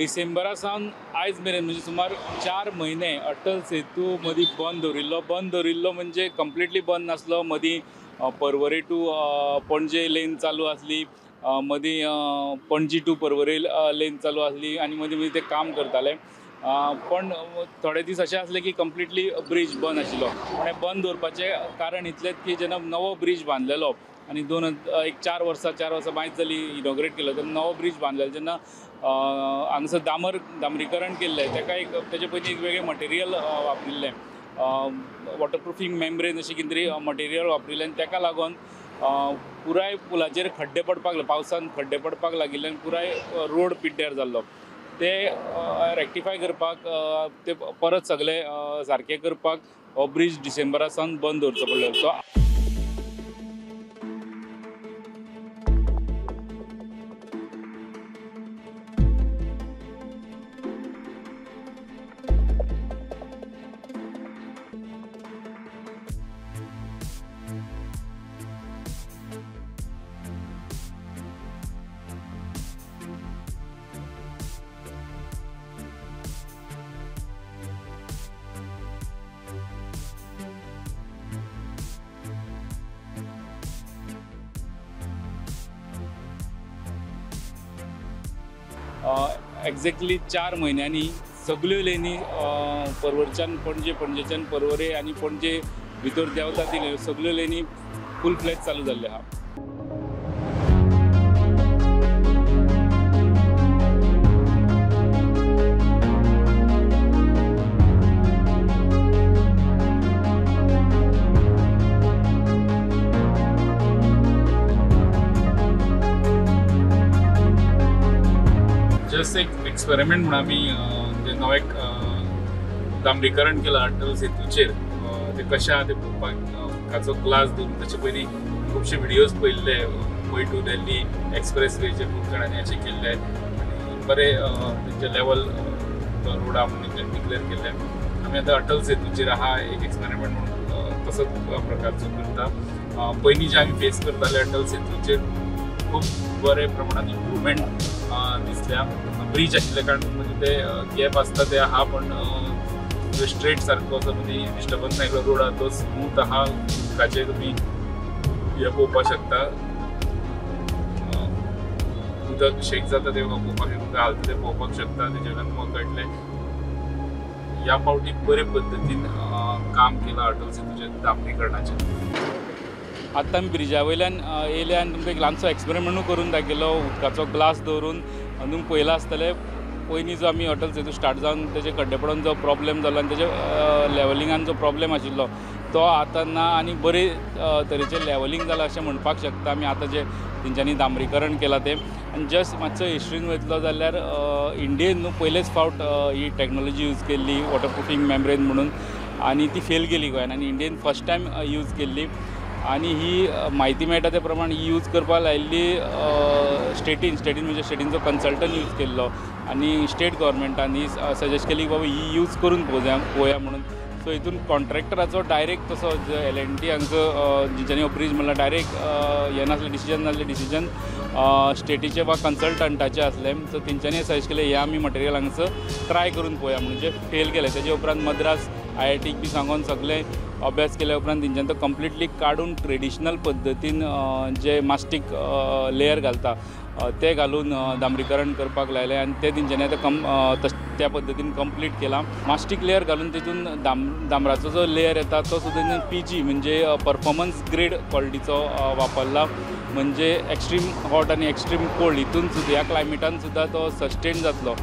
डिसेंबरा सावन आयज मेरेन म्हणजे सुमार 4 म्हयने अटल सेतू मदीं बंद दवरिल्लो. बंद दवरिल्लो म्हणजे कंप्लिटली बंद नासलो, मदीं पर्वरे टू पणजे लेन चालू आसली, मदीं पणजी टू पर्वरे लेन चालू आसली आनी मदीं मदीं ते काम करताले. पण थोडे दीस अशें आसले की कंप्लिटली ब्रिज बंद आशिल्लो. पण बंद दवरपाचें कारण इतलेंच की जेन्ना नवो ब्रिज बांदलेलो आनी 4 वर्सां मायज जाली इनॉग्रेट केलो तेन्ना नवो ब्रिज बांदलेलो जेन्ना हांगासर डांबरीकरण केल्लें ताका एक तेजे पयलीं एक वेगळें मटेरियल वापरिल्लें, वॉटरप्रुफींग मेम्ब्रेन अशें कितें तरी मटेरियल वापरिल्लें आनी ताका लागून पुराय पुलाचेर खड्डे पडपाक लागले, पावसान खड्डे पडपाक लागिल्ले आनी पुराय रोड पिड्ड्यार जाल्लो. ते रेक्टिफाय करपाक ते परत सगळे सारके करपाक हो ब्रिज डिसेंबरा सावन बंद दवरचो पडलो. सो एक्झॅक्टली 4 म्हयन्यांनी सगळ्यो लेनी पर्वरच्यान पणजे, पणजेच्यान पर्वरे आनी पणजे भितर देंवता ती सगळ्यो लेनी फूल फ्लॅज चालू जाल्ल्यो आहा. जस्ट एक एक्सपेरिमेंट म्हणून आमी जे नवें डांबरीकरण केलां अटल सेतूचेर ते कशें आहा तें पळोवपाक उदकाचो ग्लास दवरून तशें पयलीं खुबशे व्हिडियोज पळयल्ले मुंबय टू दिल्ली एक्सप्रेस वेचेर खूब जाणांनी अशें केल्ले आनी बरें तेंचे लेवल रोडा म्हणून तेंच्यांनी डिक्लेर केल्लें. आमी आतां अटल सेतूचेर आहा एक एक्सपेरिमेंट म्हणून तसोच प्रकारचो करता. पयलीं जे आमी फेस करताले अटल सेतूचेर खूब बरे प्रमाणात इम्प्रुवमेंट दिसल्या. ब्रिज आशिल्ल्या कारण म्हणजे ते गॅप आसता ते आहा, पण स्ट्रेट सारको असो मदीं डिस्टर्बन्स ना, एकलो रोड आहा तो स्मूथ आहा, उदकाचेर तुमी हें पळोवपाक शकता, उदक शेक जाता तें पळोवपाक शकता, हालता तें पळोवपाक शकता. तेजे वयल्यान तुमकां कळटलें ह्या फावटी बरे पद्दतीन काम केलां अटल सेतूचेर डांबरीकरणाचेर. आतां आमी ब्रिजा वयल्यान येयले आनी तुमकां एक ल्हानसो एक्सपेरिमेंटूय करून दाखयलो, उदकाचो ग्लास दवरून. तुमी पळयलां आसतलें पयलीं जो आमी अटल सेतू स्टार्ट जावन तेजे खड्डे पडून जो प्रॉब्लेम जालो आनी तेजे लेवलिंगान जो प्रॉब्लेम आशिल्लो तो आतां ना आनी बरे तरेचें लेवलिंग जालां अशें म्हणपाक शकता आमी आतां जें तेंच्यांनी डांबरीकरण केलां तें. आनी जस्ट मातसो हिस्ट्रीन वयतलो जाल्यार इंडियेन न्हू पयलेच फावट ही टॅक्नोलॉजी यूज केल्ली वॉटरप्रुफींग मेम्ब्रेन म्हणून आनी ती फेल गेली गोंयान आनी इंडियेन फर्स्ट टायम यूज केल्ली. आनी ही म्हायती मेळटा ते प्रमाण ही यूज करपाक लायिल्ली स्टेटीन म्हणजे स्टेटीन जो कन्सल्टंट यूज केल्लो आनी स्टेट गव्हर्मेंटान ही सजेस्ट केली की बाबा ही यूज करून पळोवया म्हणून. सो हितून कॉन्ट्रॅक्टराचो डायरेक्ट तसो LNT हांगचो जिंच्यांनी हो ब्रिज म्हणल्यार डायरेक्ट हें नासलें, डिसिजन नासलें, डिसिजन स्टेटीचें वा कन्सल्टंटाचें आसलें. सो तेंच्यांनी सजेस्ट केलें हें आमी मटेरियल हांगसर ट्राय करून पळोवया म्हणजे फेल केलें. तेजे उपरांत मद्रास IITक बी सांगून सगळें अभ्यास केल्या उपरांत तेंच्यांनी तो कंप्लिटली काडून ट्रेडिशनल पद्दतीन जे मास्टीक लेयर घालता ते घालून डांबरीकरण करपाक लायलें आनी ते तेंच्यांनी आतां त्या पद्दतीन कंप्लीट केलां. मास्टीक लेयर घालून तितून डांबराचो जो लेयर येता तो सुद्दां PG म्हणजे परफॉर्मन्स ग्रेड क्वॉलिटीचो वापरला, म्हणजे एक्स्ट्रीम हॉट आनी एक्स्ट्रीम कोल्ड हितून सुद्दां ह्या क्लायमेटान सुद्दां तो सस्टेन जातलो.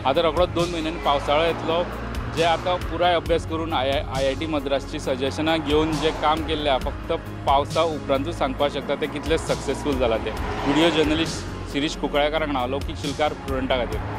आतां रोखडोच 2 म्हयन्यांनी पावसाळो येतलो, जे आतां पुराय अभ्यास करून IIT मद्रासची सजेशनां घेवन जें काम केल्लें आहा फक्त पावसा उपरांतूच सांगपाक शकता तें कितलें सक्सेसफूल जालां तें. व्हिडियो जर्नलिस्ट शिरीष कुंकळ्ळेकाराक नांव लौकीक शिलकार प्रुडंटा खातीर.